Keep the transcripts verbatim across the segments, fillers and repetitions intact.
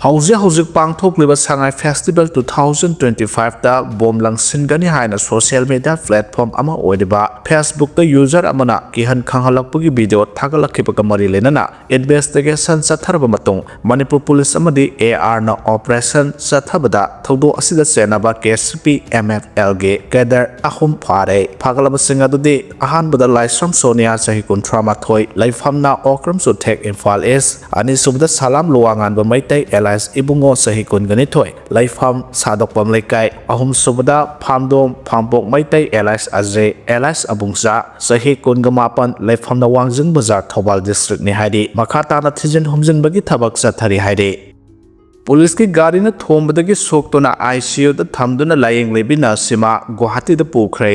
ꯍꯧꯖꯤꯛ ꯍꯧꯖꯤꯛ ꯄꯥꯡꯊꯣꯛꯂꯤꯕ ꯁꯉꯥꯏ festival two thousand twenty ꯐꯥꯏꯚꯇ ꯕꯣꯝ ꯂꯪꯁꯤꯟꯒꯅꯤ ꯍꯥꯏꯅ ꯁꯣꯁꯤꯌꯦꯜ ꯃꯤꯗꯤꯌꯥ ꯄ꯭ꯂꯦꯠꯐꯣꯝ ꯑꯃ ꯑꯣꯏꯔꯤꯕ ꯐꯦꯁꯕꯨꯛꯇ ꯌꯨꯖꯔ ꯑꯃꯅ ꯀꯤꯍꯟ ꯈꯪꯍꯜꯂꯛꯄꯒꯤ ꯚꯤꯗꯤꯑꯣ ꯊꯥꯒꯠꯂꯛꯈꯤꯕꯒ ꯃꯔꯤ ꯂꯩꯅꯅ ꯏꯟꯚꯦꯁꯇꯤꯒꯦꯁꯟ ꯆꯠꯊꯔꯕ ꯃꯇꯨꯡ ꯃꯅꯤꯄꯨꯔ ꯄꯨꯂꯤꯁ ꯑꯃꯗꯤ ꯑꯦ ꯑꯥꯔꯅ ꯑꯣꯄꯔꯦꯁꯟ ꯆꯠꯊꯕꯗ ꯊꯧꯗꯣꯛ ꯑꯁꯤꯗ ꯆꯦꯟꯅꯕ K C P M F ꯑꯦꯜꯒꯤ ꯀꯦꯗꯔ ꯑꯍꯨꯝ ꯐꯥꯔꯦ꯫ ꯐꯥꯒꯠꯂꯕꯁꯤꯡ ꯑꯗꯨꯗꯤ ꯑꯍꯥꯟꯕꯗ ꯂꯥꯏꯁ꯭ꯔꯝ ꯁꯣꯅꯤꯌꯥ, ꯆꯍꯤ ꯀꯨꯟꯊ꯭ꯔꯥ ꯃꯥꯊꯣꯏ, ꯂꯩꯐꯝꯅ ꯑꯣꯀ꯭ꯔꯝ ꯆꯨꯊꯦꯛ, ꯏꯝꯐꯥꯜ ꯏꯁ꯫ ꯑꯅꯤꯁꯨꯕꯗ ꯁꯂꯥꯝ ꯂꯨꯋꯥꯉꯥꯟꯕ ꯃꯩꯇꯩ, ꯑꯦꯂꯥꯏꯁ ꯏꯕꯨꯡꯉꯣ, ꯆꯍꯤ ꯀꯨꯟꯒ ꯅꯤꯊꯣꯏ, ꯂꯩꯐꯝ ꯁꯥꯗꯣꯛꯄꯝ ꯂꯩꯀꯥꯏ꯫ ꯑꯍꯨꯝꯁꯨꯕꯗ ꯐꯥꯝꯗꯣꯝ ꯐꯥꯝꯄꯣꯛ ꯃꯩꯇꯩ, ꯑꯦꯂꯥꯏꯁ ꯑꯖꯦ, ꯑꯦꯂꯥꯏꯁ ꯑꯕꯨꯡꯆꯥ, ꯆꯍꯤ ꯀꯨꯟꯒ ꯃꯥꯄꯟ, ꯂꯩꯐꯝꯅ ꯋꯥꯡꯖꯤꯡ ꯕꯖꯥꯔ, ꯊꯧꯕꯥꯜ ꯗꯤꯁꯇ꯭ꯔꯤꯛꯅꯤ ꯍꯥꯏꯔꯤ꯫ ꯃꯈꯥ ꯇꯥꯅ ꯊꯤꯖꯤꯟ ꯍꯨꯝꯖꯤꯟꯕꯒꯤ ꯊꯕꯛ ꯆꯠꯊꯔꯤ ꯍꯥꯏꯔꯤ꯫ ꯄꯨꯂꯤꯁꯀꯤ ꯒꯥꯔꯤꯅ ꯊꯣꯝꯕꯗꯒꯤ ꯁꯣꯛꯇꯨꯅ ꯑꯥꯏ ꯁꯤ ꯌꯨꯗ ꯊꯝꯗꯨꯅ ꯂꯥꯌꯦꯡꯂꯤꯕꯤ ꯅꯁꯤꯃꯥ ꯒꯨꯋꯥꯍꯥꯇꯤꯗ ꯄꯨꯈ꯭ꯔꯦ꯫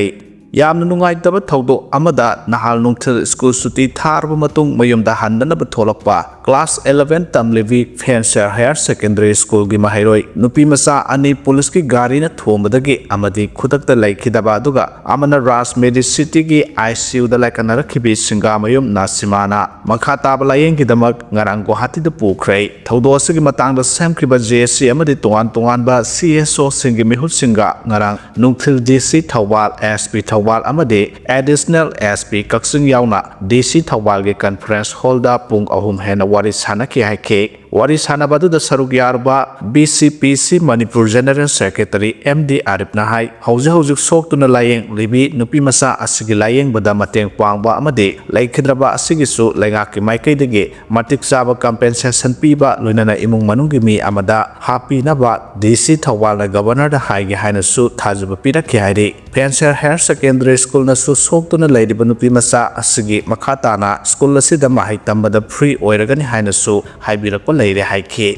ꯌꯥꯝꯅ ꯅꯨꯡꯉꯥꯏꯇꯕ ꯊꯧꯗꯣꯛ ꯑꯃꯗ ꯅꯍꯥꯜ ꯅꯨꯡꯊꯤꯜ ꯁ꯭ꯀꯨꯜ ꯁꯨꯇꯤ ꯊꯥꯔꯕ ꯃꯇꯨꯡ ꯃꯌꯨꯝꯗ ꯍꯟꯗꯅꯕ ꯊꯣꯛꯂꯛꯄ ꯀ꯭ꯂꯥꯁ ꯑꯦꯂꯦꯚꯦꯟ ꯇꯝꯂꯤꯕꯤ ꯐꯦꯟꯁꯔ ꯍꯥꯌꯔ ꯁꯦꯀꯦꯟꯗꯔꯤ ꯁ꯭ꯀꯨꯜꯒꯤ ꯃꯍꯩꯔꯣꯏ ꯅꯨꯄꯤ ꯃꯆꯥ ꯑꯅꯤ ꯄꯨꯂꯤꯁꯀꯤ ꯒꯥꯔꯤꯅ ꯊꯣꯝꯕꯗꯒꯤ ꯑꯃꯗꯤ ꯈꯨꯗꯛꯇ ꯂꯩꯈꯤꯗꯕ, ꯑꯗꯨꯒ ꯑꯃꯅ ꯔꯥꯖ ꯃꯦꯗꯤꯁꯤꯇꯤꯒꯤ ꯑꯥꯏ ꯁꯤ ꯌꯨꯗ ꯂꯥꯏꯀꯠꯅꯔꯛꯈꯤꯕꯤ ꯁꯤꯡꯒꯥꯃꯌꯨꯝ ꯅꯁꯤꯃꯥꯅ ꯃꯈꯥ ꯇꯥꯕ ꯂꯥꯌꯦꯡꯒꯤꯗꯃꯛ ꯉꯔꯥꯡ ꯒꯨꯋꯥꯍꯥꯇꯤꯗ ꯄꯨꯈ꯭ꯔꯦ꯫ ꯊꯧꯗꯣꯛ ꯑꯁꯤꯒꯤ ꯃꯇꯥꯡꯗ ꯁꯦꯝꯈꯤꯕ ꯖꯦ ꯑꯦ ꯁꯤ ꯑꯃꯗꯤ ꯇꯣꯉꯥꯟ ꯇꯣꯉꯥꯟꯕ ꯁꯤ ꯑꯦꯁ ꯑꯣꯁꯤꯡꯒꯤ ꯃꯤꯍꯨꯠꯁꯤꯡꯒ ꯉꯔꯥꯡ ꯅꯨꯡꯊꯤꯜ ꯗꯤ ꯁꯤ ꯊꯧꯕꯥꯜ, ꯑꯦꯁ ꯄꯤ ꯊꯧꯕꯥꯜ ꯑꯃꯗꯤ ꯑꯦꯗꯤꯁꯅꯦꯜ ꯑꯦꯁ ꯄꯤ ꯀꯛꯆꯤꯡ ꯌꯥꯎꯅ ꯗꯤ ꯁꯤ ꯊꯧꯕꯥꯜꯒꯤ ꯀꯟꯐꯔꯦꯟꯁ ꯍꯣꯜꯗ ꯄꯨꯡ ꯑꯍꯨꯝ ꯍꯦꯟꯅ ꯋꯥꯔꯤ ꯁꯥꯟꯅꯈꯤ ꯍꯥꯏꯈꯤ꯫ ꯋꯥꯔꯤ ꯁꯥꯟꯅꯕ ꯑꯗꯨꯗ ꯁꯔꯨꯛ ꯌꯥꯔꯨꯕ B C P C Manipur general secretary M D ꯑꯥꯔꯤꯐꯅ ꯍꯥꯏ, ꯍꯧꯖꯤꯛ ꯍꯧꯖꯤꯛ ꯁꯣꯛꯇꯨꯅ ꯂꯥꯌꯦꯡꯂꯤꯕꯤ ꯅꯨꯄꯤ ꯃꯆꯥ ꯑꯁꯤꯒꯤ ꯂꯥꯌꯦꯡꯕꯗ ꯃꯇꯦꯡ ꯄꯥꯡꯕ ꯑꯃꯗꯤ ꯂꯩꯈꯤꯗ꯭ꯔꯕ ꯑꯁꯤꯒꯤꯁꯨ ꯂꯩꯉꯥꯛꯀꯤ ꯃꯥꯏꯀꯩꯗꯒꯤ ꯃꯇꯤꯛ ꯆꯥꯕ ꯀꯝꯄꯦꯟꯁꯦꯁꯟ ꯄꯤꯕ, ꯂꯣꯏꯅꯅ ꯏꯃꯨꯡ ꯃꯅꯨꯡꯒꯤ ꯃꯤ ꯑꯃꯗ ꯍꯥꯞꯄꯤꯅꯕ ꯗꯤ ꯁꯤ ꯊꯧꯕꯥꯜꯅ ꯒꯕꯔꯅꯔꯗ ꯍꯥꯏꯒꯦ ꯍꯥꯏꯅꯁꯨ ꯊꯥꯖꯕ ꯄꯤꯔꯛꯈꯤ ꯍꯥꯏꯔꯤ꯫ ꯐꯦꯟꯁꯔ ꯍꯥꯌꯔ ꯁꯦꯀꯦꯟꯗꯔꯤ ꯁ꯭ꯀꯨꯜꯅꯁꯨ ꯁꯣꯛꯇꯨꯅ ꯂꯩꯔꯤꯕ ꯅꯨꯄꯤ ꯃꯆꯥ ꯑꯁꯤꯒꯤ ꯃꯈꯥ ꯇꯥꯅ ꯁ꯭ꯀꯨꯜ ꯑꯁꯤꯗ ꯃꯍꯩ ꯇꯝꯕꯗ ꯐ꯭ꯔꯤ ꯑꯣꯏꯔꯒꯅꯤ ꯍꯥꯏꯅꯁꯨ ꯍꯥꯏꯕꯤꯔꯛꯄ ꯂꯩꯔꯦ ꯍꯥꯏꯈꯤ꯫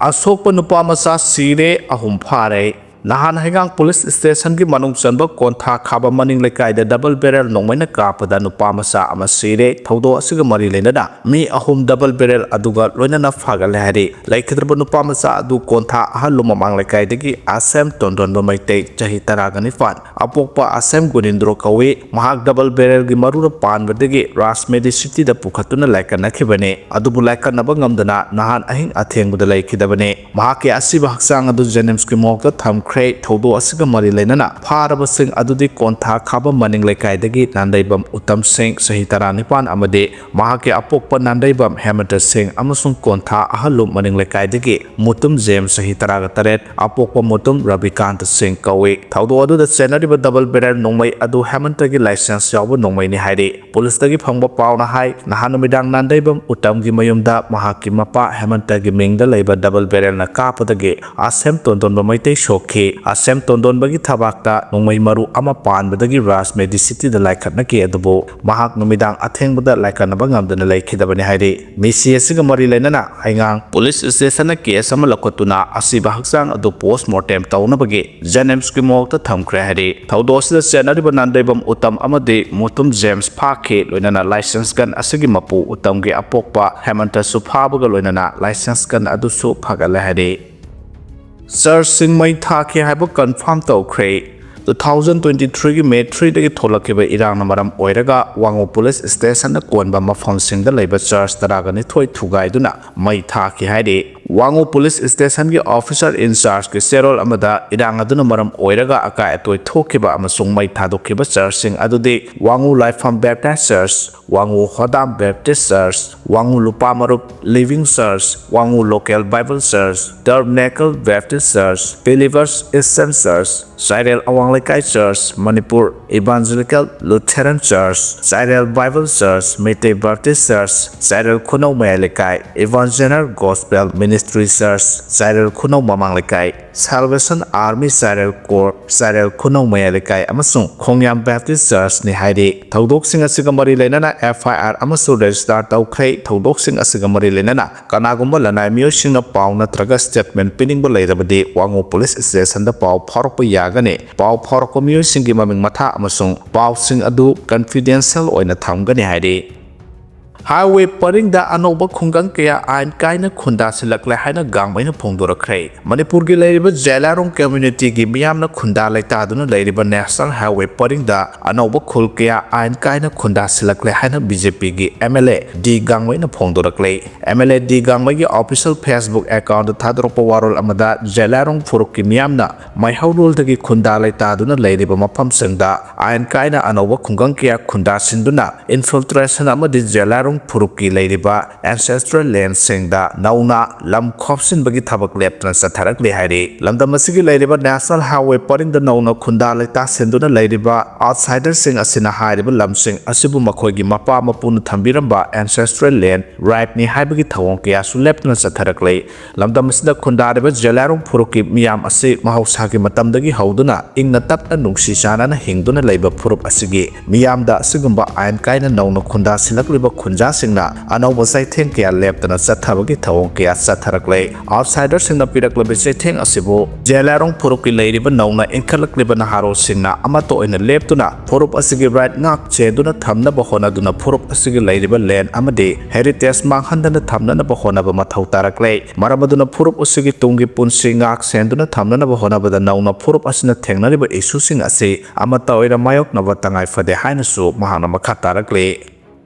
ꯑꯁꯣꯛꯄ ꯅꯨꯄꯥ ꯃꯆꯥ ꯁꯤꯔꯦ, ꯑꯍꯨꯝ ꯐꯥꯔꯦ꯫ ꯅꯍꯥꯟ ꯍꯩꯉꯥꯡ ꯄꯨꯂꯤꯁ ꯁ꯭ꯇꯦꯁꯟꯒꯤ ꯃꯅꯨꯡ ꯆꯟꯕ ꯀꯣꯟꯊꯥ ꯈꯥꯕ ꯃꯅꯤꯡ ꯂꯩꯀꯥꯏꯗ ꯗꯕꯜ ꯕꯦꯔꯦꯜ ꯅꯣꯡꯃꯩꯅ ꯀꯥꯞꯄꯗ ꯅꯨꯄꯥ ꯃꯆꯥ ꯑꯃ ꯁꯤꯔꯦ꯫ ꯊꯧꯗꯣꯛ ꯑꯁꯤꯒ ꯃꯔꯤ ꯂꯩꯅꯅ ꯃꯤ ꯑꯍꯨꯝ ꯗꯕꯜ ꯕꯦꯔꯦꯜ ꯑꯗꯨꯒ ꯂꯣꯏꯅꯅ ꯐꯥꯒꯠꯂꯦ ꯍꯥꯏꯔꯤ꯫ ꯂꯩꯈꯤꯗ꯭ꯔꯕ ꯅꯨꯄꯥ ꯃꯆꯥ ꯑꯗꯨ ꯀꯣꯟꯊꯥ ꯑꯍꯜꯂꯨ ꯃꯃꯥꯡ ꯂꯩꯀꯥꯏꯗꯒꯤ ꯑꯁꯦꯝ ꯇꯣꯟꯗꯣꯟꯕ ꯃꯩꯇꯩ, ꯆꯍꯤ ꯇꯔꯥꯒ ꯅꯤꯄꯥꯟ, ꯑꯄꯣꯛꯄ ꯑꯁꯦꯝ ꯒꯨꯅꯤꯟꯗ꯭ꯔꯣ ꯀꯧꯏ꯫ ꯃꯍꯥꯛ ꯗꯕꯜ ꯕꯦꯔꯦꯜꯒꯤ ꯃꯔꯨꯅ ꯄꯥꯟꯕꯗꯒꯤ ꯔꯥꯖ ꯃꯦꯗꯤꯁꯤꯇꯤꯗ ꯄꯨꯈꯠꯇꯨꯅ ꯂꯥꯏꯀꯠꯅꯈꯤꯕꯅꯤ꯫ ꯑꯗꯨꯕꯨ ꯂꯥꯏꯀꯠꯅꯕ ꯉꯝꯗꯅ ꯅꯍꯥꯟ ꯑꯍꯤꯡ ꯑꯊꯦꯡꯕꯗ ꯂꯩꯈꯤꯗꯕꯅꯤ꯫ ꯃꯍꯥꯛꯀꯤ ꯑꯁꯤꯕ ꯍꯛꯆꯥꯡ ꯑꯗꯨ ꯖꯦꯅꯤꯝꯁꯀꯤ ꯃꯣꯔꯒꯇ ꯊꯝꯈ꯭ꯔꯦ꯫ ꯊꯧꯗꯣꯛ ꯑꯁꯤꯒ ꯃꯔꯤ ꯂꯩꯅꯅ ꯐꯥꯔꯕꯁꯤꯡ ꯑꯗꯨꯗꯤ ꯀꯣꯟꯊꯥ ꯈꯥꯕ ꯃꯅꯤꯡ ꯂꯩꯀꯥꯏꯗꯒꯤ ꯅꯥꯟꯗꯩꯕꯝ ꯎꯇꯝ ꯁꯤꯡ, ꯆꯍꯤ ꯇꯔꯥꯅꯤꯄꯥꯟ, ꯑꯃꯗꯤ ꯃꯍꯥꯛꯀꯤ ꯑꯄꯣꯛꯄ ꯅꯥꯟꯗꯩꯕꯝ ꯍꯦꯃꯟꯇ ꯁꯤꯡ ꯑꯃꯁꯨꯡ ꯀꯣꯟꯊꯥ ꯑꯍꯜꯂꯨ ꯃꯅꯤꯡ ꯂꯩꯀꯥꯏꯗꯒꯤ ꯃꯨꯇꯨꯝ ꯖꯦꯝꯁ, ꯆꯍꯤ ꯇꯔꯥꯒ ꯇꯔꯦꯠ, ꯑꯄꯣꯛꯄ ꯃꯨꯇꯨꯝ ꯔꯕꯤꯀꯥꯟꯇ ꯁꯤꯡ ꯀꯧꯏ꯫ ꯊꯧꯗꯣꯛ ꯑꯗꯨꯗ ꯆꯦꯟꯅꯔꯤꯕ ꯗꯕꯜ ꯕꯦꯔꯦꯜ ꯅꯣꯡꯃꯩ ꯑꯗꯨ ꯍꯦꯃꯟꯇꯒꯤ ꯂꯥꯏꯁꯦꯟꯁ ꯌꯥꯎꯕ ꯅꯣꯡꯃꯩꯅꯤ ꯍꯥꯏꯔꯤ꯫ ꯄꯨꯂꯤꯁꯇꯒꯤ ꯐꯪꯕ ꯄꯥꯎꯅ ꯍꯥꯏ, ꯅꯍꯥꯟ ꯅꯨꯃꯤꯗꯥꯡ ꯅꯥꯟꯗꯩꯕꯝ ꯎꯇꯝꯒꯤ ꯃꯌꯨꯝꯗ ꯃꯍꯥꯛꯀꯤ ꯃꯄꯥ ꯍꯦꯃꯟꯇꯒꯤ ꯃꯤꯡꯗ ꯂꯩꯕ ꯗꯕꯜ ꯕꯦꯔꯦꯜꯅ ꯀꯥꯞꯄꯗꯒꯤ ꯑꯁꯦꯝ ꯇꯣꯟꯗꯣꯟꯕ ꯃꯩꯇꯩ ꯁꯣꯛꯈꯤ꯫ ꯑꯁꯦꯝ ꯇꯣꯟꯗꯣꯟꯕꯒꯤ ꯊꯕꯥꯛꯇ ꯅꯣꯡꯃꯩ ꯃꯔꯨ ꯑꯃ ꯄꯥꯟꯕꯗꯒꯤ ꯔꯥꯖ ꯃꯦꯗꯤꯁꯤꯇꯤꯗ ꯂꯥꯏꯀꯠꯅꯈꯤ, ꯑꯗꯨꯕꯨ ꯃꯍꯥꯛ ꯅꯨꯃꯤꯗꯥꯡ ꯑꯊꯦꯡꯕꯗ ꯂꯥꯏꯀꯠꯅꯕ ꯉꯝꯗꯅ ꯂꯩꯈꯤꯗꯕꯅꯤ ꯍꯥꯏꯔꯤ꯫ ꯃꯤꯁꯤ ꯑꯁꯤꯒ ꯃꯔꯤ ꯂꯩꯅꯅ ꯍꯩꯉꯥꯡ ꯄꯨꯂꯤꯁ ꯁ꯭ꯇꯦꯁꯟꯅ ꯀꯦꯁ ꯑꯃ ꯂꯧꯈꯠꯇꯨꯅ ꯑꯁꯤꯕ ꯍꯛꯆꯥꯡ ꯑꯗꯨ ꯄꯣꯁꯃꯣꯔꯇꯦꯝ ꯇꯧꯅꯕꯒꯤ ꯖꯦꯅꯤꯝꯁꯀꯤ ꯃꯣꯔꯒꯇ ꯊꯝꯈ꯭ꯔꯦ ꯍꯥꯏꯔꯤ꯫ ꯊꯧꯗꯣꯛ ꯑꯁꯤꯗ ꯆꯦꯟꯅꯔꯤꯕ ꯅꯥꯟꯗꯩꯕꯝ ꯎꯇꯝ ꯑꯃꯗꯤ ꯃꯨꯇꯨꯝ ꯖꯦꯝꯁ ꯐꯥꯈꯤ, ꯂꯣꯏꯅꯅ ꯂꯥꯏꯁꯦꯟꯁ ꯒꯟ ꯑꯁꯤꯒꯤ ꯃꯄꯨ ꯎꯇꯝꯒꯤ ꯑꯄꯣꯛꯄ ꯍꯦꯃꯟꯇꯁꯨ ꯐꯥꯕꯒ ꯂꯣꯏꯅꯅ ꯂꯥꯏꯁꯦꯟꯁ ꯒꯟ ꯑꯗꯨꯁꯨ ꯐꯥꯒꯠꯂꯦ ꯍꯥꯏꯔꯤ꯫ ꯆꯔꯆꯁꯤꯡ ꯃꯩ ꯊꯥꯈꯤ ꯍꯥꯏꯕ ꯀꯟꯐꯥꯔꯝ ꯇꯧꯈ꯭ꯔꯦ꯫ Two thousand twenty threeꯒꯤ May threeꯗꯒꯤ ꯊꯣꯛꯂꯛꯈꯤꯕ ꯏꯔꯥꯡꯅ ꯃꯔꯝ ꯑꯣꯏꯔꯒ ꯋꯥꯉꯨ ꯄꯨꯂꯤꯁ ꯁ꯭ꯇꯦꯁꯟꯅ ꯀꯣꯟꯕ ꯃꯐꯝꯁꯤꯡꯗ ꯂꯩꯕ ꯆꯔꯆ ꯇꯔꯥꯒ ꯅꯤꯊꯣꯏ ꯊꯨꯒꯥꯏꯗꯨꯅ ꯃꯩ ꯊꯥꯈꯤ ꯍꯥꯏꯔꯤ꯫ ꯋꯥꯉꯨ ꯄꯨꯂꯤꯁ ꯁ꯭ꯇꯦꯁꯟꯒꯤ ꯑꯣꯐꯤꯁꯔ ꯏꯟꯆꯥꯔꯖꯀꯤ ꯆꯦꯔꯣꯜ ꯑꯃꯗ ꯏꯔꯥꯡ ꯑꯗꯨꯅ ꯃꯔꯝ ꯑꯣꯏꯔꯒ ꯑꯀꯥꯏ ꯑꯇꯣꯏ ꯊꯣꯛꯈꯤꯕ ꯑꯃꯁꯨꯡ ꯃꯩ ꯊꯥꯗꯣꯛꯈꯤꯕ ꯆꯔꯆꯁꯤꯡ ꯑꯗꯨꯗꯤ ꯋꯥꯉꯨ ꯂꯥꯏꯐꯝ ꯕꯦꯞꯇꯥꯏꯁ ꯆꯔꯆ, ꯋꯥꯉꯨ ꯍꯣꯗꯥꯝ ꯕꯦꯞꯇꯤꯁ ꯆꯔꯆ, ꯋꯥꯉꯨ ꯂꯨꯄꯥ ꯃꯔꯨꯞ ꯂꯤꯚꯤꯡ ꯆꯔꯆ, ꯋꯥꯉꯨ ꯂꯣꯀꯦꯜ ꯕꯥꯏꯕꯜ ꯆꯔꯆ, ꯇꯔꯕꯅꯦꯀꯜ ꯕꯦꯞꯇꯤꯁ ꯆꯔꯆ, ꯕꯤꯂꯤꯚꯔꯁ ꯏꯁꯇꯔꯟ ꯆꯔꯆ, ꯆꯥꯏꯔꯦꯜ ꯑꯋꯥꯡ ꯂꯩꯀꯥꯏ ꯆꯔꯆ, ꯃꯅꯤꯄꯨꯔ ꯏꯚꯥꯟꯖꯦꯂꯤꯀꯦꯜ ꯂꯨꯊꯦꯔꯟ ꯆꯔꯆ, ꯆꯥꯏꯔꯦꯜ ꯕꯥꯏꯕꯜ ꯆꯔꯆ, ꯃꯩꯇꯩ ꯕꯦꯞꯇꯤꯁ ꯆꯔꯆ, ꯆꯥꯏꯔꯦꯜ ꯈꯨꯅꯧ ꯃꯌꯥꯏ ꯂꯩꯀꯥꯏ ꯏꯚꯥꯟꯖꯦꯂꯤꯀꯦꯜ ꯒꯣꯁꯄꯦꯜ Ministry Church, ꯆꯥꯏꯔꯦꯜ ꯈꯨꯅꯧ ꯃꯃꯥꯡ ꯂꯩꯀꯥꯏ, Salvation Army ꯆꯥꯏꯔꯦꯜ Corps, ꯆꯥꯏꯔꯦꯜ ꯈꯨꯅꯧ ꯃꯌꯥꯏ ꯂꯩꯀꯥꯏ ꯑꯃꯁꯨꯡ ꯈꯣꯡꯌꯥꯝ Baptist Churchꯅꯤ ꯍꯥꯏꯔꯤ꯫ ꯊꯧꯗꯣꯛꯁꯤꯡ ꯑꯁꯤꯒ ꯃꯔꯤ ꯂꯩꯅꯅ F I R ꯑꯃꯁꯨ register ꯇꯧꯈ꯭ꯔꯦ꯫ ꯊꯧꯗꯣꯛꯁꯤꯡ ꯑꯁꯤꯒ ꯃꯔꯤ ꯂꯩꯅꯅ ꯀꯅꯥꯒꯨꯝꯕ ꯂꯅꯥꯏ ꯃꯤꯑꯣꯏꯁꯤꯡꯅ ꯄꯥꯎ ꯅꯠꯇ꯭ꯔꯒ statement ꯄꯤꯅꯤꯡꯕ ꯂꯩꯔꯕꯗꯤ ꯋꯥꯉꯨ Police Stationꯗ ꯄꯥꯎ ꯐꯥꯎꯔꯛꯄ ꯌꯥꯒꯅꯤ꯫ ꯄꯥꯎ ꯐꯥꯎꯔꯛꯄ ꯃꯤꯑꯣꯏꯁꯤꯡꯒꯤ ꯃꯃꯤꯡ ꯃꯊꯥ ꯑꯃꯁꯨꯡ ꯄꯥꯎꯁꯤꯡ ꯑꯗꯨ confidential ꯑꯣꯏꯅ ꯊꯝꯒꯅꯤ ꯍꯥꯏꯔꯤ꯫ Highway ꯄꯔꯤꯡꯗ ꯑꯅꯧꯕ ꯈꯨꯡꯒꯪ ꯀꯌꯥ ꯑꯥꯏꯟ ꯀꯥꯏꯅ ꯈꯨꯟꯗꯥꯁꯤꯜꯂꯛꯂꯦ ꯍꯥꯏꯅ ꯒꯥꯡꯃꯩꯅ ꯐꯣꯡꯗꯣꯔꯛꯈ꯭ꯔꯦ꯫ ꯃꯅꯤꯄꯨꯔꯒꯤ ꯂꯩꯔꯤꯕ ꯖꯦꯂꯥꯔꯣꯡ communityꯒꯤ ꯃꯤꯌꯥꯝꯅ ꯈꯨꯟꯗꯥ ꯂꯩꯇꯥꯗꯨꯅ ꯂꯩꯔꯤꯕ National Highway ꯄꯔꯤꯡꯗ ꯑꯅꯧꯕ ꯈꯨꯜ ꯀꯌꯥ ꯑꯥꯏꯟ ꯀꯥꯏꯅ ꯈꯨꯟꯗꯥꯁꯤꯜꯂꯛꯂꯦ ꯍꯥꯏꯅ B J Pꯒꯤ M L A D ꯒꯥꯡꯃꯩꯅ ꯐꯣꯡꯗꯣꯔꯛꯂꯦ꯫ M L A D ꯒꯥꯡꯃꯩꯒꯤ official Facebook accountꯇ ꯊꯥꯗꯣꯔꯛꯄ ꯋꯥꯔꯣꯜ ꯑꯃꯗ ꯖꯦꯂꯥꯔꯣꯡ ꯐꯨꯔꯨꯞꯀꯤ ꯃꯤꯌꯥꯝꯅ ꯃꯩꯍꯧꯔꯣꯜꯗꯒꯤ ꯈꯨꯟꯗꯥ ꯂꯩꯇꯥꯗꯨꯅ ꯂꯩꯔꯤꯕ ꯃꯐꯝꯁꯤꯡꯗ ꯑꯥꯏꯟ ꯀꯥꯏꯅ ꯑꯅꯧꯕ ꯈꯨꯡꯒꯪ ꯀꯌꯥ ꯈꯨꯟꯗꯥꯁꯤꯟꯗꯨꯅ infiltration ꯑꯃꯗꯤ ꯖꯦꯂꯥꯔꯣꯡ ꯐꯨꯔꯨꯞꯀꯤ ꯂꯩꯔꯤꯕ ancestral landꯁꯤꯡꯗ ꯅꯧꯅ ꯂꯝ ꯈꯣꯞꯆꯤꯟꯕꯒꯤ ꯊꯕꯛ ꯂꯦꯞꯇꯅ ꯆꯠꯊꯔꯛꯂꯤ ꯍꯥꯏꯔꯤ꯫ ꯂꯝꯗꯝ ꯑꯁꯤꯒꯤ ꯂꯩꯔꯤꯕ National Highway ꯄꯔꯤꯡꯗ ꯅꯧꯅ ꯈꯨꯟꯗꯥ ꯂꯩꯇꯥꯁꯤꯟꯗꯨꯅ ꯂꯩꯔꯤꯕ outsiderꯁꯤꯡ ꯑꯁꯤꯅ ꯍꯥꯏꯔꯤꯕ ꯂꯝꯁꯤꯡ ꯑꯁꯤꯕꯨ ꯃꯈꯣꯏꯒꯤ ꯃꯄꯥ ꯃꯄꯨꯅ ꯊꯝꯕꯤꯔꯝꯕ ancestral land rightꯅꯤ ꯍꯥꯏꯕꯒꯤ ꯊꯧꯑꯣꯡ ꯀꯌꯥꯁꯨ ꯂꯦꯞꯇꯅ ꯆꯠꯊꯔꯛꯂꯤ꯫ ꯂꯝꯗꯝ ꯑꯁꯤꯗ ꯈꯨꯟꯗꯥꯔꯤꯕ ꯖꯦꯂꯥꯔꯣꯡ ꯐꯨꯔꯨꯞꯀꯤ ꯃꯤꯌꯥꯝ ꯑꯁꯤ ꯃꯍꯧꯁꯥꯒꯤ ꯃꯇꯝꯗꯒꯤ ꯍꯧꯗꯨꯅ ꯏꯪꯅ ꯇꯞꯅ ꯅꯨꯡꯁꯤ ꯆꯥꯟꯅꯅ ꯍꯤꯡꯗꯨꯅ ꯂꯩꯕ ꯐꯨꯔꯨꯞ ꯑꯁꯤꯒꯤ ꯃꯤꯌꯥꯝꯗ ꯑꯁꯤꯒꯨꯝꯕ ꯑꯥꯏꯟ ꯀꯥꯏꯅ ꯅꯧꯅ ꯈꯨꯟꯗꯥꯁꯤꯜꯂꯛꯂꯤꯕ ꯈꯨꯟꯖꯥꯁꯤꯡꯅ ꯑꯅꯧꯕ ꯆꯩꯊꯦꯡ ꯀꯌꯥ ꯂꯦꯞꯇꯅ ꯆꯠꯊꯕꯒꯤ ꯊꯧꯑꯣꯡ ꯀꯌꯥ ꯆꯠꯊꯔꯛꯂꯦ꯫ Outsiderꯁꯤꯡꯅ ꯄꯤꯔꯛꯂꯕ ꯆꯩꯊꯦꯡ ꯑꯁꯤꯕꯨ ꯖꯦꯂꯥꯔꯣꯡ ꯐꯨꯔꯨꯞꯀꯤ ꯂꯩꯔꯤꯕ ꯅꯧꯅ ꯏꯟꯈꯠꯂꯛꯂꯤꯕ ꯅꯍꯥꯔꯣꯜꯁꯤꯡꯅ ꯑꯃꯠꯇ ꯑꯣꯏꯅ ꯂꯦꯞꯇꯨꯅ ꯐꯨꯔꯨꯞ ꯑꯁꯤꯒꯤ right ꯉꯥꯛ ꯆꯦꯟꯗꯨꯅ ꯊꯝꯅꯕ ꯍꯣꯠꯅꯗꯨꯅ ꯐꯨꯔꯨꯞ ꯑꯁꯤꯒꯤ ꯂꯩꯔꯤꯕ land ꯑꯃꯗꯤ heritage ꯃꯥꯡꯍꯟꯗꯅ ꯊꯝꯅꯅꯕ ꯍꯣꯠꯅꯕ ꯃꯊꯧ ꯇꯥꯔꯛꯂꯦ꯫ ꯃꯔꯝ ꯑꯗꯨꯅ ꯐꯨꯔꯨꯞ ꯑꯁꯤꯒꯤ ꯇꯨꯡꯒꯤ ꯄꯨꯟꯁꯤ ꯉꯥꯛ ꯁꯦꯟꯗꯨꯅ ꯊꯝꯅꯅꯕ ꯍꯣꯠꯅꯕꯗ ꯅꯧꯅ ꯐꯨꯔꯨꯞ ꯑꯁꯤꯅ ꯊꯦꯡꯅꯔꯤꯕ issueꯁꯤꯡ ꯑꯁꯤ ꯑꯃꯠꯇ ꯑꯣꯏꯅ ꯃꯥꯌꯣꯛꯅꯕ ꯇꯉꯥꯏ ꯐꯗꯦ ꯍꯥꯏꯅꯁꯨ ꯃꯍꯥꯛꯅ ꯃꯈꯥ ꯇꯥꯔꯛꯂꯤ꯫